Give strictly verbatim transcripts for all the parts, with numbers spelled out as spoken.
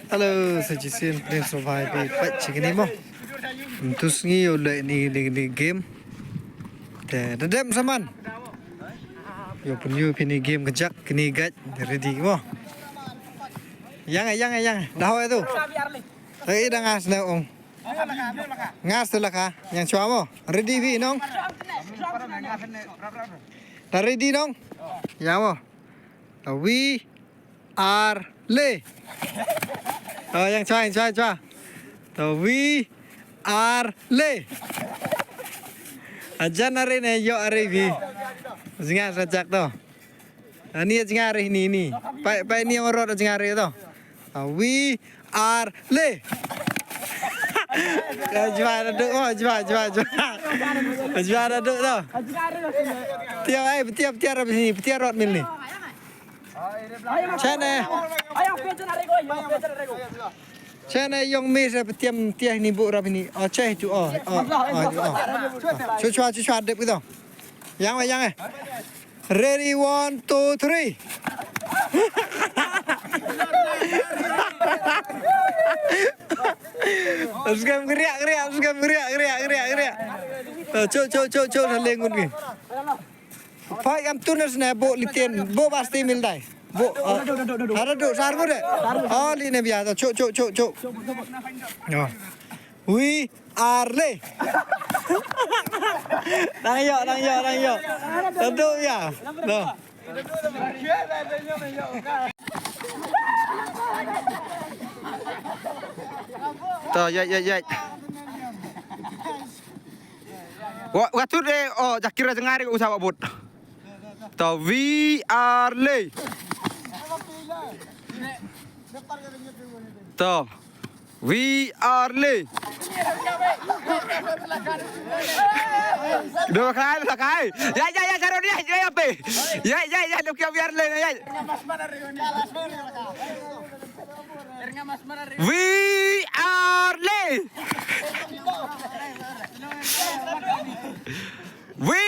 Hello, sa shisien phi sngewbha ïa phi peit sha kine mo. Mynta sngi ïoh leh ine i game. Te da dep saman. Ïoh pynïoh phi ine i game ka jak kine i gait ready mo. Ïa nga, ïa nga, ïa nga. Da hoi tu. Ei da nga sne ong. Nga sne la ka. Ïa nga shuwa mo. Ready phi nong. Da ready nong. Ïa mo. Da wi ar le. Oh, ïa nga shuwa, ïa nga shuwa, ïa nga shuwa. Da wi ar le. Ajan are ne ïoh are phi. Jngai sa jak to. Ani jngai are ni ni. Pai pai ni ong rot jngai are to. Da wi ar le. Jwa da duk mo, jwa, jwa, jwa. Jwa da duk to. Tiap ai, tiap tiap rot ni, tiap rot mil ni. Chene. Chene yong mi se petiam tiah ni bu rap ni. Oh, cheh tu oh. Oh, oh, oh. Chu chua, chu chua dep gitu. Yang wei yang eh. Ready, one, two, three. Skem geriak geriak, skem geriak geriak geriak geriak. Chu chu chu chu lengun ni. Phai kam tunas ne bo liten bo basti mildai. Bo. Ada duk sar ko de. Oh li ne biasa. Chu chu chu chu. Oh. We are le. Nang yo nang yo nang yo. Tentu ya. No. To ya ya ya. Wa wa tu de o jakira jengari usah wa but. To we are le. To we are le. Dua kali lah kai. Ya ya ya caro dia ya ya pe. Ya ya ya dua kali biar le ya. We are le. We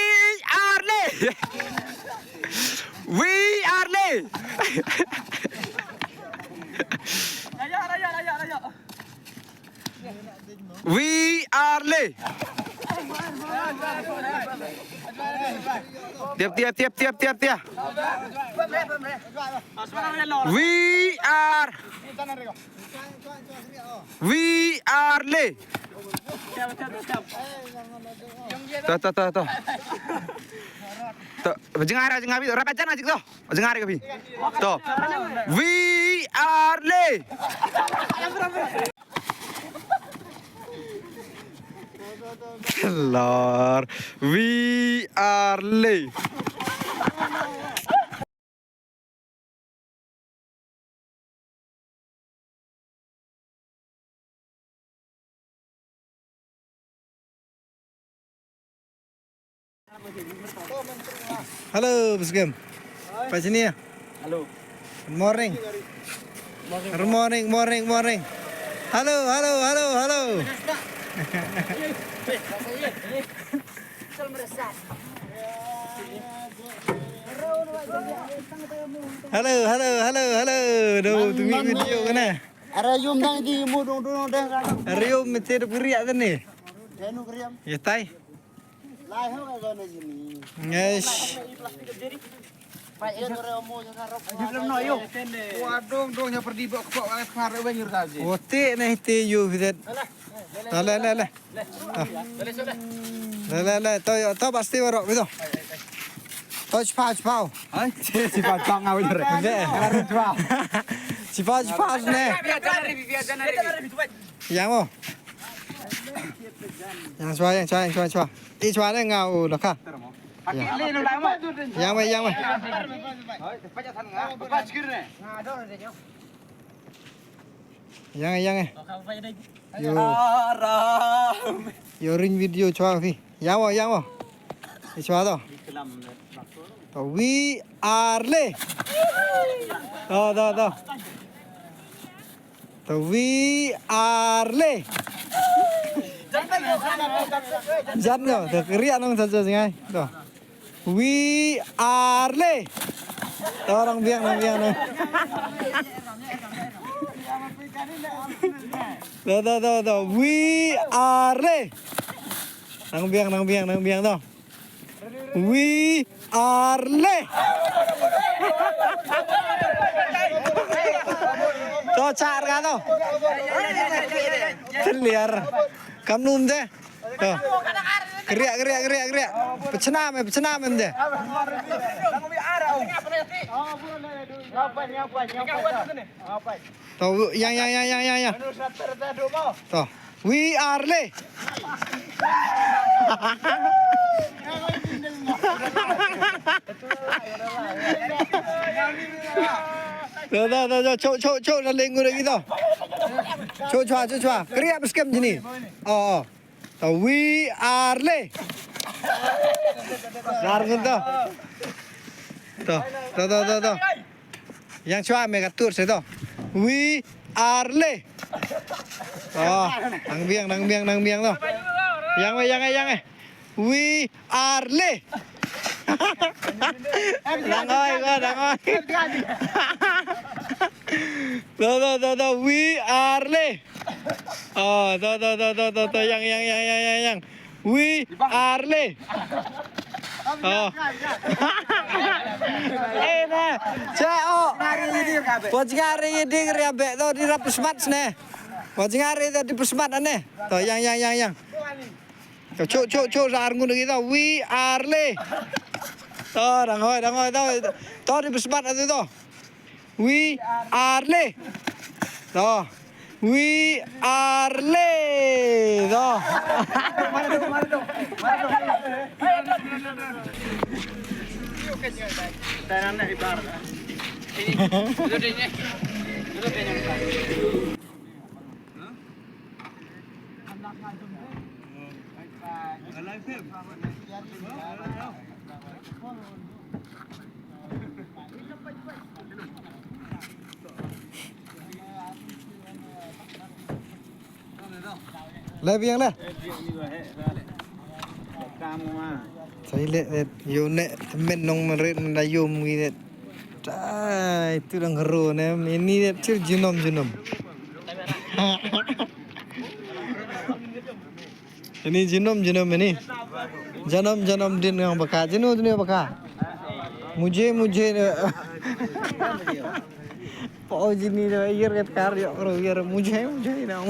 are le. We are le. We are le. Tiap tiap tiap tiap tiap tiap. We are. We are le. To to to to. To jengara jengara bi rapat jana jik to. Jengara bi. To. We are le. Lor. We are le. Hello, Bsgem. Pachini ya? Hello. Good morning. Good morning, morning, morning. Hello, hello, hello, hello. Hello, hello, hello, hello. Do tumi video kana. Ara yum dang di mu dong dong dong. Ara yum mete de beriak tane. Denu beriam. Ya tai. Lai ho ka gona jini. Ngesh. Pai ya kore omo ya ngarap. Di belum no yo. Wa dong dong ya perdi bok kepok wa ngarap wa nyur kaji. Ote ne te yo bidet. Ale ale ale. Le le le to yo to pasti warok gitu. To chpa chpa. Hai? Chpa chpa ngawi re. Chpa chpa ne. Yang mo. Yang chwa yang chwa yang chwa chwa. I chwa ne ngau lo ka. Yang mo yang mo. Yang yang eh. Yo. Yo ring video chwa phi. Yang mo yang mo. I chwa to. To we are le. To to to. To we are le. Jan no, to kri anong sa sa ngai. To. We are le. To orang biang nang biang nang. To, to, to, to. We are le. Nang biang, nang biang, nang biang to. We are le. To, char ka to. Clear. Kam num de. To. Keriak, keriak, keriak, keriak. Pechenam, eh, pechenam em de. To, yang, yang, yang, yang, yang, yang. To. We are le. To, to, to, to, chok, chok, chok, na lengu lagi to. Chok, chwa, chok, chwa. Keriak beskem jini. Oh, oh. To, we are le. Dar to. To, to, to, to, to. Yang chwa me ka tur se to. We are le. Oh, nang biang, nang biang, nang biang to. Yang we, yang eh, yang eh. We are le. Dang oi ko, dang oi. To, to, to, to. We are le. Oh, to, to, to, to, to, to. Yang, yang, yang, yang, yang, yang. We are le. Oh. Eh, na. Cha, oh. Pojngar ri ding ri abe to di rap smat ne. Pojngar ri to di smat ne. To, yang, yang, yang, yang. To, chok, chok, chok, sa arngun lagi to. We are le. To, dang hoi, dang hoi to. To di smat atu to. We are le. To. We are le. To. Le biang le. Sai le, eh, yo ne temen nong merit na yum ngi ne. Tai tu dang ro ne, ini ne chir jinom jinom. Ini jinom jinom ini. Janam janam din yang baka, jinu jinu baka. Mujhe mujhe ne. Pau jini ne, yer ket kar yo kro yer mujhe mujhe na.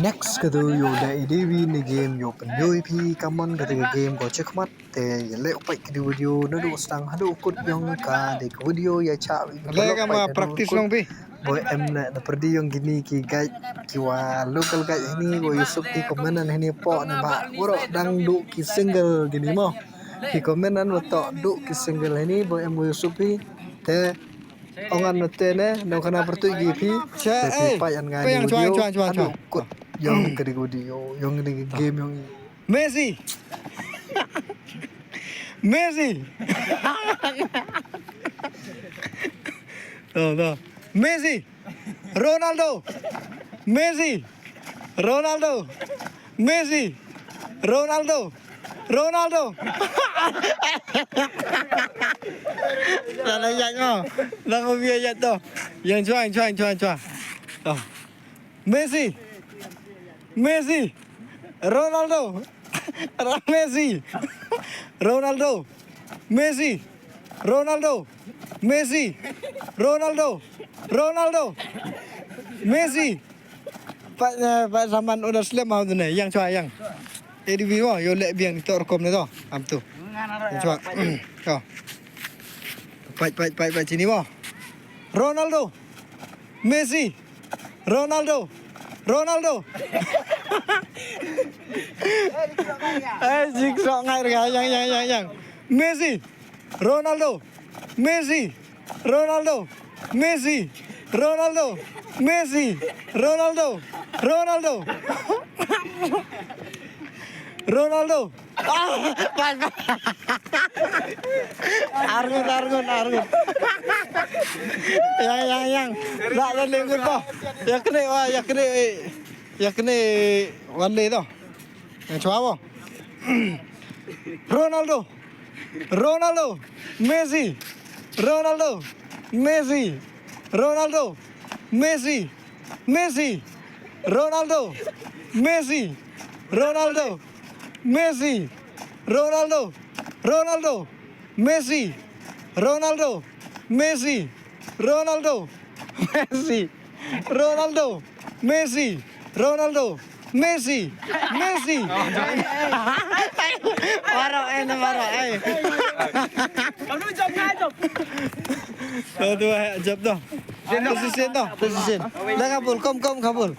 Next ka dei ïoh da A D V ne game ïoh pynïoh ïa phi, ka mon ka dei ka game ko chekhmat. Te ïa leh u peit ka dei video naduh sdang haduh kut ïong ka dei ka video ïa cha. Leh ka ma practice long phi. Boi em na na pyrdi ïong kini ki guide ki wa local guide hini boi ïusuk ki comment an hini po na ba waro dang duh ki single kini mo. Ki comment an wa to duh ki single hini boi em boi ïusuk phi. Te Ong an te ne, nong kana pertui gi phi. Cha, te phi eh, pai an ngai payang ni chwa, video. Chwa, chwa, chwa. Aduh, kut. Yong kedi video, yong kedi game, yong. Messi. Messi. Tuh, tuh. Messi. Ronaldo. Messi. Ronaldo. Messi. Ronaldo. Ronaldo. Dah dah yak no. Dah ko bia yak to. Yang chwa, yang chwa, yang chwa, yang chwa. To. Messi. Messi. Ronaldo. Messi. Ronaldo. Messi. Ronaldo. Messi. Ronaldo. Ronaldo. Messi. Pat, eh, pat saman udah slem mau tu ne. Yang chwa yang. A D V mo, yo leh biang to rukom ne to. Am tu. Yang chwa. To. Pat, pat, pat, pat sini mo. Ronaldo. Messi. Ronaldo. Ronaldo. Eh, jik sok ngai rega yang, yang, yang, yang. Messi. Ronaldo. Messi. Ronaldo. Messi. Ronaldo. Messi. Ronaldo. Ronaldo. Ronaldo. Ah, pas, pas. Arngut, arngut, arngut. Yang, yang, yang. Dak, dak, dak, dak. Yang kena, wah, yang kena, eh. Yang kena, wan le to. Yang chwa mo. Ronaldo. Ronaldo. Messi. Ronaldo. Messi. Ronaldo. Messi. Messi. Ronaldo. Messi. Ronaldo. Messi. Ronaldo. Ronaldo. Messi. Ronaldo. Messi. Ronaldo. Messi. Ronaldo. Messi. Ronaldo. Messi. Messi. Baroh, eh, na baroh, eh. Kamu jump, jump. Tuh, tuh, eh, jump tuh. Tuh, sisien tuh, tuh, sisien. Dah kabul, kom, kom, kabul.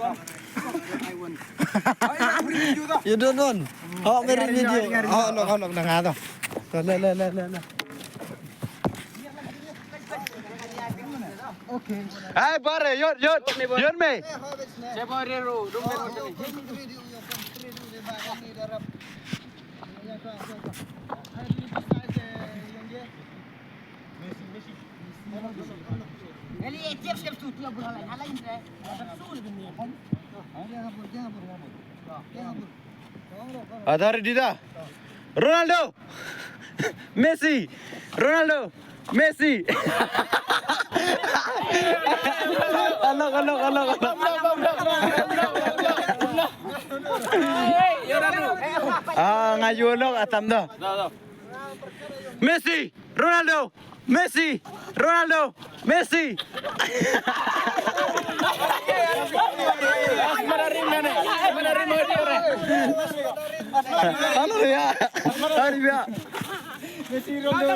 You don't want. Oh, meri video. Oh, lok, lok, dah ngah tuh. Tuh, le, le, le, le, le. Hai, bare, yot, yot, yot me. Ada ready dah. Ronaldo. Messi. Ronaldo. Messi. Alok, alok, alok, alok. Ah, ngaju alok atam dah. Messi. Ronaldo. Messi. Ronaldo. Messi. Halo ya. Halo ya. Messi, Ronaldo.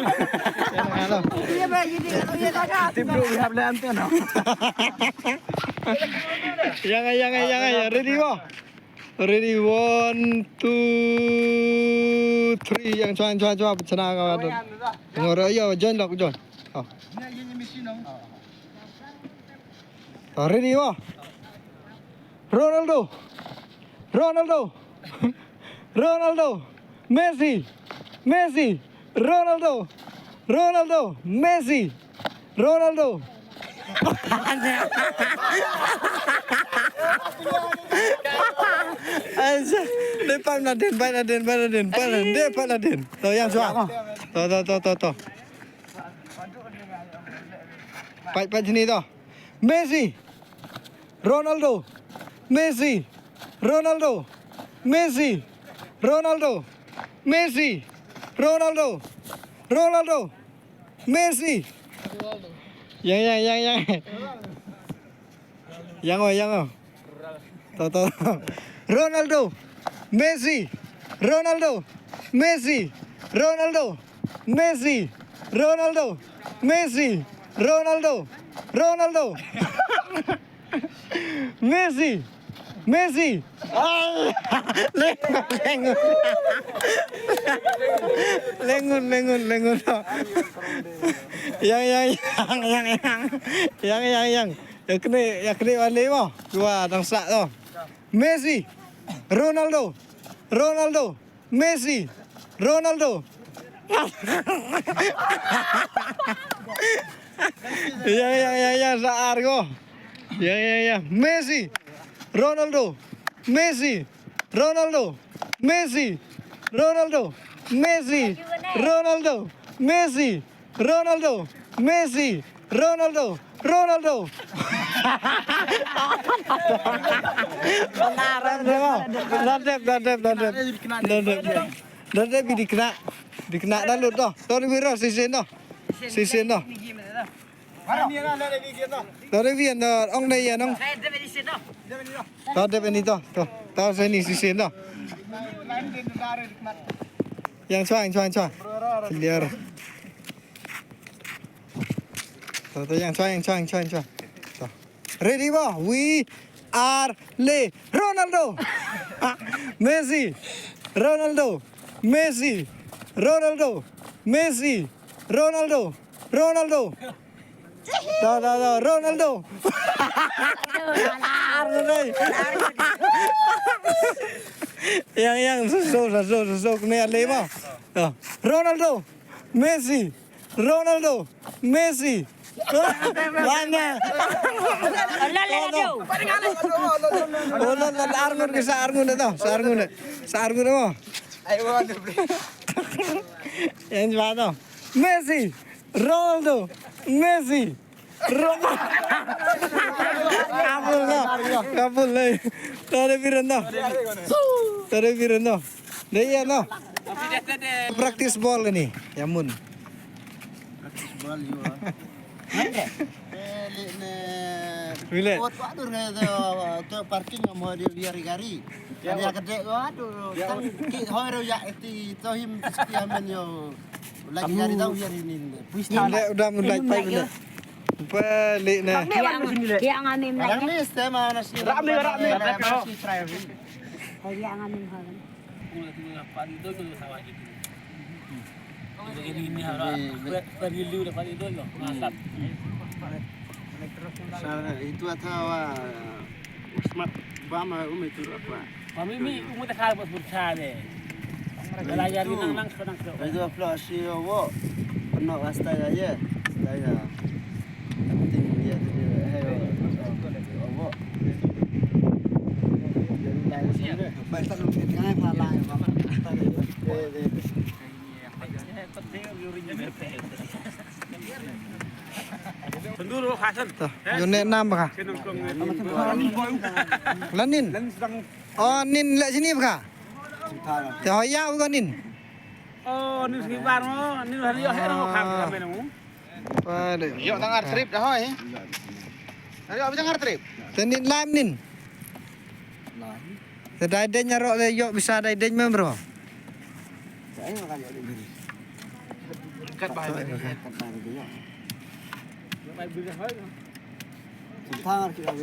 Halo. Iya, Pak, jadi kalau iya tak ada. Tim bro, we have the antenna. Yang, yang, yang, yang, ready, wah. Ready, one, two, three. Yang cuan, cuan, cuan, pecah ka. Ngoro, yo, join lok, join. Oh. Oh, ready, wah. Ronaldo. Ronaldo. Ronaldo. Messi. Messi. Ronaldo. Ronaldo. Messi. Ronaldo. Aja. Dei, pan nadin, pan nadin, pan nadin, pan nadin. Dei, pan nadin. To, yang cuan. To, to, to, to, to. Pat, pat sini to. Messi. Ronaldo. Messi. Ronaldo. Messi. Ronaldo. Messi. Ronaldo. Ronaldo. Messi. Yang, yang, yang, yang. Yang, oh, yang, oh. To, to. Ronaldo. Messi. Ronaldo. Messi. Ronaldo. Messi. Ronaldo. Messi. Ronaldo. Ronaldo. Messi. Messi. Ah, lengun, lengun. Lengun, lengun, lengun. Yang, yang, yang, yang, yang. Yang, yang, yang. Ïa kane, ïa kane bale mo. Cuba dang sah to. Messi. Ronaldo. Ronaldo. Messi. Ronaldo. Yang, yang, yang, yang, sa ar ko. Yang, yang, yang. Messi. Ronaldo. Messi. Ronaldo. Messi. Ronaldo. Messi. Ronaldo. Messi. Ronaldo, Messi, Ronaldo, Ronaldo. Nadep, nadep, nadep. Nadep. Nadep, bi dikna. Dikna da lut to. To, ni wiro, sisien to. Sisien to. To, ni wiro, ong dei ïa nong. To, dep ni to. To, to, sini sisien to. Yang cuang, yang cuang, yang cuang. Clear. To, to, yang cuang, yang cuang, yang cuang, yang cuang. To. Ready, ba? We are le Ronaldo. Messi. Ronaldo. Messi. Ronaldo. Messi. Ronaldo. Ronaldo. To, to, to, Ronaldo. Ar dei. Yang, yang, susu, susu, susu, kena ada lima. To. Ronaldo. Messi. Ronaldo. Messi. Mana? Ronaldo. Oh, la, la, la, ar ngut ke, sa ar ngut to. Sa ar ngut. Sa ar ngut mo. I want to play. Yang jwa to. Messi, Ronaldo, Messi, Ronaldo. Kabul lah. Kabul lah. Tare biran to. Tare biran to. Dei ya no. Practice ball ni. Ya mun. Practice ball you. Eh, leh ne. Bilet. Kot waduh ne to, to parking mo di biar gari. Dia kete waduh. Kan ki hoi ro ya eti to him sti amen yo. Lagi gari tau biar ini. Puista. Bilet udah mulai pai bilet. Balik ne. Dia ngamin lagi. Ni stem anas ni. Rame, rame. Dia ngamin hoi. Itu ata wa smat ba ma umi tu apa. Kami mi umut kar bos bursa de. Belajar nang nang sedang sedang. Itu apa si wo. Penuh asta ya ye. Asta ya. Penting dia tu dia. Hei wo. Baik tak lu kan pala ya. Yo ne nam ba ka. Lanin. Oh nin la sini ba ka. Te hoya ba ka nin. Oh nin sini bar mo nin hari yo hero ka ka menu. Pale. Yo tangar trip dah hoi. Hari yo tangar trip. Te nin lam nin. Te dai deng aro te yo bisa dai deng mem bro.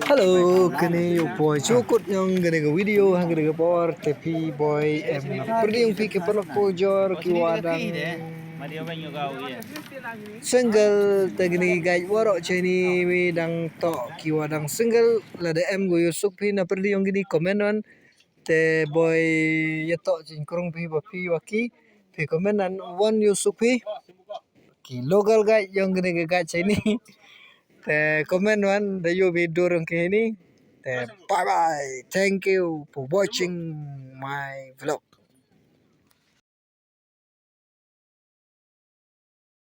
Hello, kane ïa u poi shu kut ïong kane ka video ha kane ka por te phi boi em pyrdi ïong phi ki paralok pujor ki wa dang single te kane ka guide waroh chini wi dang toh ki wa dang single lada em ko ïoh suk phi na pyrdi ïong kine comment wan. Te boi ïa toh jingkrung phi ba phi wa ki phi comment wan wan ïoh suk phi. Ki local guide ïong kane ka guide chini. Te comment wan da ïoh phi dur ïong kine. Te bye bye. Thank you for watching my vlog.